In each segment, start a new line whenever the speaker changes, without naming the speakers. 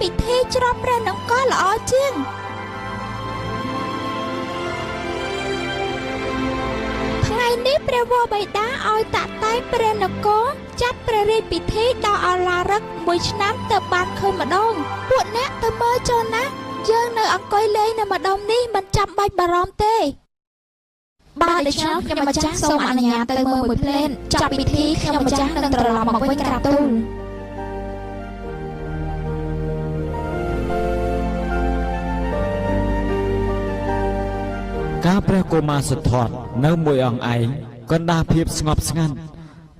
ពិធីច្រត់ព្រះនង្គ័លល្អជាងថ្ងៃនេះព្រះវរបិតាឲ្យតាក់តែងព្រះនគរចាត់ព្រះរាជពិធីដល់ឱឡារិកមួយឆ្នាំទៅបានឃើញម្ដងពួកអ្នកទៅមើលចូលណាយើងនៅអង្គុយលេងនៅម្ដុំនេះមិនចាំបាច់បារម្ភទេបើដូច្នោះខ្ញុំម្ចាស់សូមអនុញ្ញាតទៅមើលមួយភ្លែតចប់ពិធីខ្ញុំម្ចាស់នឹងត្រឡប់មកវិញក្រាបទូល
កាលព្រះកុមារសិទ្ធត្ថនៅមួយអង្គឯងកណ្ដាលភាពស្ងប់ស្ងាត់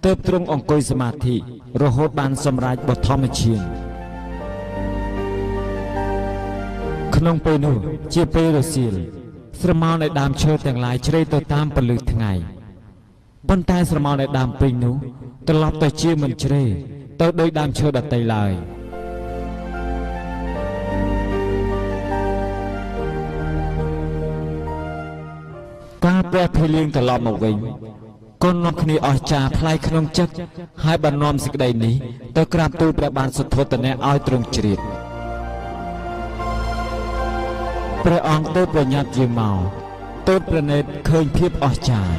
ទើបទ្រង់អង្គុយសមាធិរហូតបានសម្រេចបឋមឈានក្នុងពេលនោះជាពេលរសៀលស្រមោលនៃដើមឈើទាំងឡាយជ្រេទៅតាមពន្លឺថ្ងៃប៉ុន្តែស្រមោលនៃដើមព្រីងនោះត្រឡប់ទៅជាមិនជ្រេទៅដោយដើមឈើដទៃឡើយកាលព្រះភីលៀងត្រឡប់មកវិញក៏នាំគ្នាអស្ចារ្យប្លែកក្នុងចិត្តហើយបាននាំសេចក្តីនេះទៅក្រាបទូលព្រះបាទសុទ្ធោទនៈឲ្យទ្រង់ជ្រាបព្រះអង្គទៅប្រញាប់ជាងមកទើបព្រះនេត្រឃើញភាពអស្ចារ្យ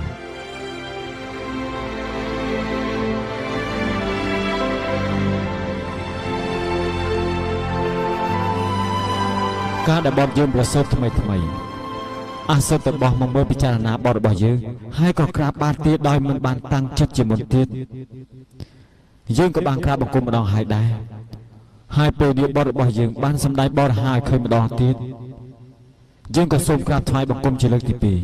ការដែលបទយើងប្រសូតថ្មីថ្មីអសតរបស់មកមើលពិចារណាបទរបស់យើងហើយក៏ក្រាបបានទៀតដោយមិនបានតាំងចិត្តជាមុនទៀតយើងក៏បានក្រាបបង្គំម្ដងហើយដែរហើយពេលនេះបទរបស់យើងបានសម្ដែងបរិហារឲ្យឃើញម្ដងទៀតយើងក៏សូមក្រាបថ្វាយបង្គំជាលើកទីពីរ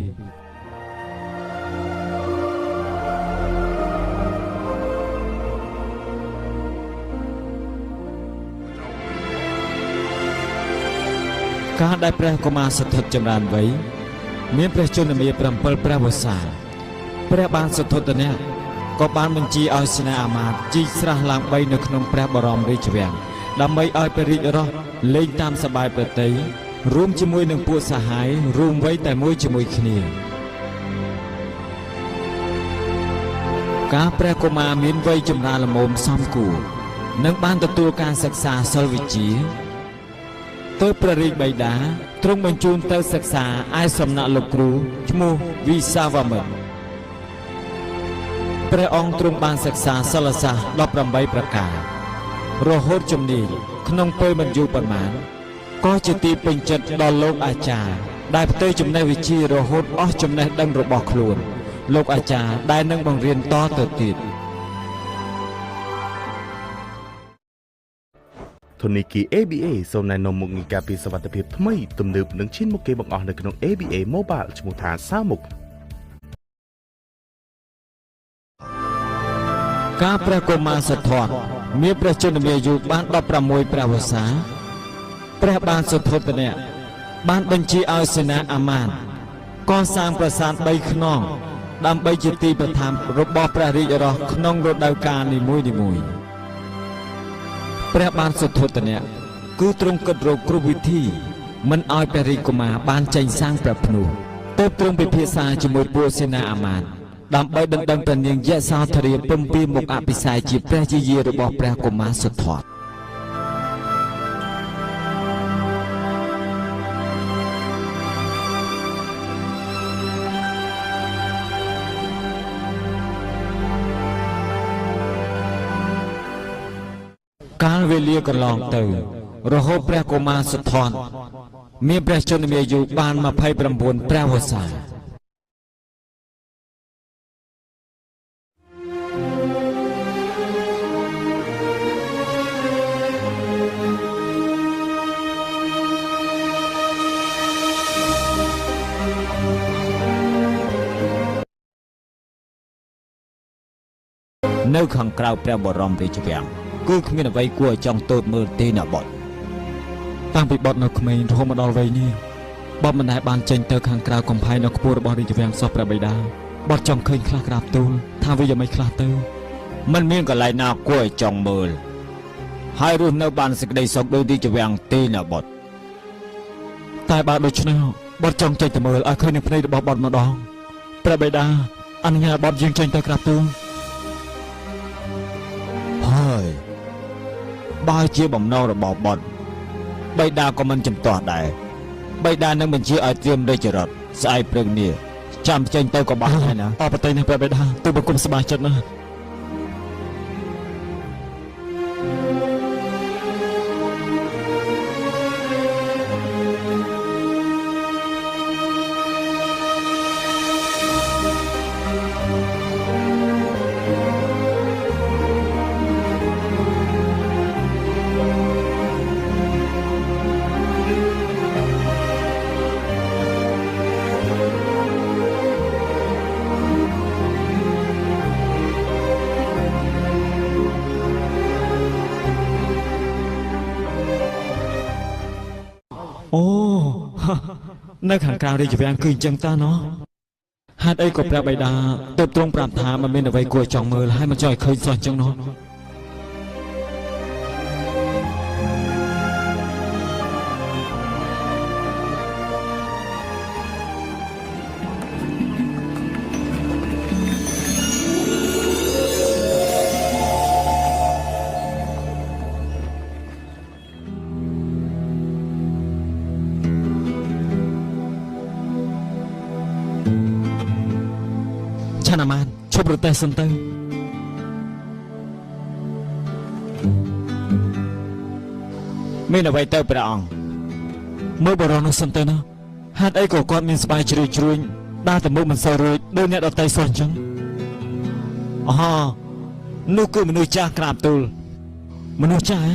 ការដែលព្រះកុមារសទ្ធិចម្រើនវ័យមានព្រះជន្មា7ព្រះវស្សាព្រះបានសទ្ធិនៈក៏បានបញ្ជាឲ្យសេនាអាមាត្យជីកស្រះឡើង3នៅក្នុងព្រះបរមរាជវាំងដើម្បីឲ្យព្រះរាជរស់លេងតាមសប្បាយប្រតិយរួមជាមួយនឹងពួកសហាយរួមវ័យតែមួយជាមួយគ្នាការព្រះកុមារមានវ័យចម្រើនល្មមសមគួរនិងបានទទួលការសិក្សាសិលវិជ្ជាទើបព្រះរាជបិតាទ្រង់បញ្ជូនទៅសិក្សាឯសំណាក់លោកគ្រូឈ្មោះវិសាវមិត្តព្រះអង្គទ្រង់បានសិក្សាសិលសាស្ត្រ18ប្រការរហូតជំនាញក្នុងពេលមិនយូរប៉ុន្មានក៏ជាទីពេញចិត្តដល់លោកអាចារ្យដែលផ្ទេរចំណេះវិជ្ជារហូតអស់ចំណេះដឹងរបស់ខ្លួនលោកអាចារ្យដែលនឹងបង្រៀនតទៅទៀត
ធនីគារ ABA សូមណែនាំមុខងារការពារសុវត្ថិភាពថ្មីទំនើបនិងឈានមុខគេបង្អស់នៅក្នុង ABA Mobile ឈ្មោះថាសាមុក
ការព្រះកុមារសទ្ធត្ថមានព្រះជន្មាយុបាន16ព្រះវស្សាព្រះបានសុទ្ធោទនៈបានបញ្ជាឲ្យសេនាអាមាត្យកសាងប្រាសាទ3ខ្នងដើម្បីជាទីប្រថាប់របស់ព្រះរាជរស់ក្នុងរដូវកាលនីមួយៗព្រះបានសុទ្ធោទនៈគឺទ្រង់គិតរកគ្រប់វិធីមិនឲ្យព្រះរាជកុមារបានចេញសាងព្រះភ្នោះទើបទ្រង់ពិភាក្សាជាមួយពួកសេនាអាមាត្យដើម្បីដណ្ដឹងព្រះនាងយសោធរាពំពីមុខអភិសេកជាព្រះជាយារបស់ព្រះកុមារសុទ្ធត្ថកាលវេលាកន្លងទៅ រហូតព្រះកុមារសុទ្ធត្ថមានព្រះជន្មាយុបាន29ព្រះវស្សានៅខាងក្រៅព្រះបរមរាជវាំងគឺគ្មានអ្វីគួរឲ្យចង់ទតមើលទេណាបុត្រតាំងពីបុត្រនៅក្មេងរហូតមកដល់វ័យនេះបុត្រមិនដែលបានចេញទៅខាងក្រៅកំផែងនៅខ្ពស់របស់រាជវាំងសោះព្រះបិតាបុត្រចង់ឃើញខ្លះក្រាបទូលថាវាយ៉ាងម៉េចខ្លះទៅមិនមានកន្លែងណាគួរឲ្យចង់មើលហើយរស់នៅបានសេចក្តីសុខដោយរាជវាំងទេណាបុត្រតែបើដូច្នេះបុត្រចង់ចេញទៅមើលឲ្យឃើញនឹងភ្នែករបស់បុត្រម្ដងព្រះបិតាអនុញ្ញាតឲ្យបុត្រយើងចេញទៅក្រាបទូលហើយបើជាបំណងរបស់បុត្រ បិតាក៏មិនជំទាស់ដែរបិតានឹងបញ្ជាឲ្យត្រៀមរាជរដ្ឋស្អែកព្រឹកនេះចាំចេញទៅក៏បានដែរណាអបតីណាព្រះបិតាទូបង្គំសប្បាយចិត្តណាស់អូនៅខាងក្រៅរាជវាំងគឺអញ្ចឹងតាណោះហេតុអីក៏ព្រះបិតាទើបទ្រង់ប្រាប់ថាមិនមានអ្វីគួរចង់មើលហើយមិនចង់ឲ្យឃើញសោះអញ្ចឹងណោះឆានអាម៉ានឈប់រទេះសិនទៅមានអ្វីទៅព្រះអង្គមើលបរិសនោះសិនទៅណាហេតុអីក៏គាត់មានស្បែកជ្រឿជ្រួញដើរទៅមុខមិនសូវរួចដូចអ្នកដតីសោះអញ្ចឹងអូនោះគឺមនុស្សចាស់ក្រាបទូលមនុស្សចាស់ហ៎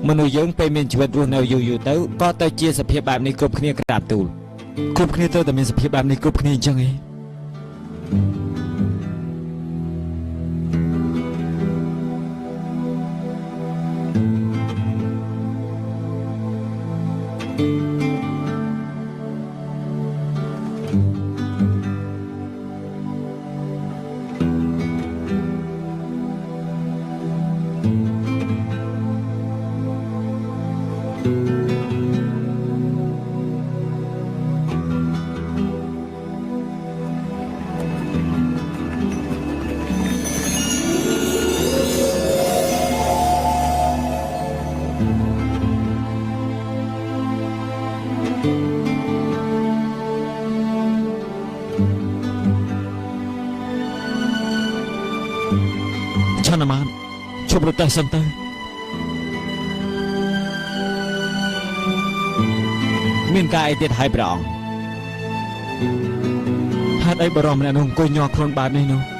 មនុស្សយើងពេលមានជីវិតរស់នៅយូរយូរទៅក៏ទៅជាសភាពបែបនេះគ្រប់គ្នាក្រាបទូលគ្រប់គ្នាត្រូវតែមានសភាពបែបនេះគ្រប់គ្នាអញ្ចឹងឯងឆានអាម៉ានឈប់រទេះសិនទៅមានការអីទៀតហើយព្រះអង្គហេតុអីបរិសម្នាក់នោះអង្គុយញ័រខ្លួនបែបនេះនោះ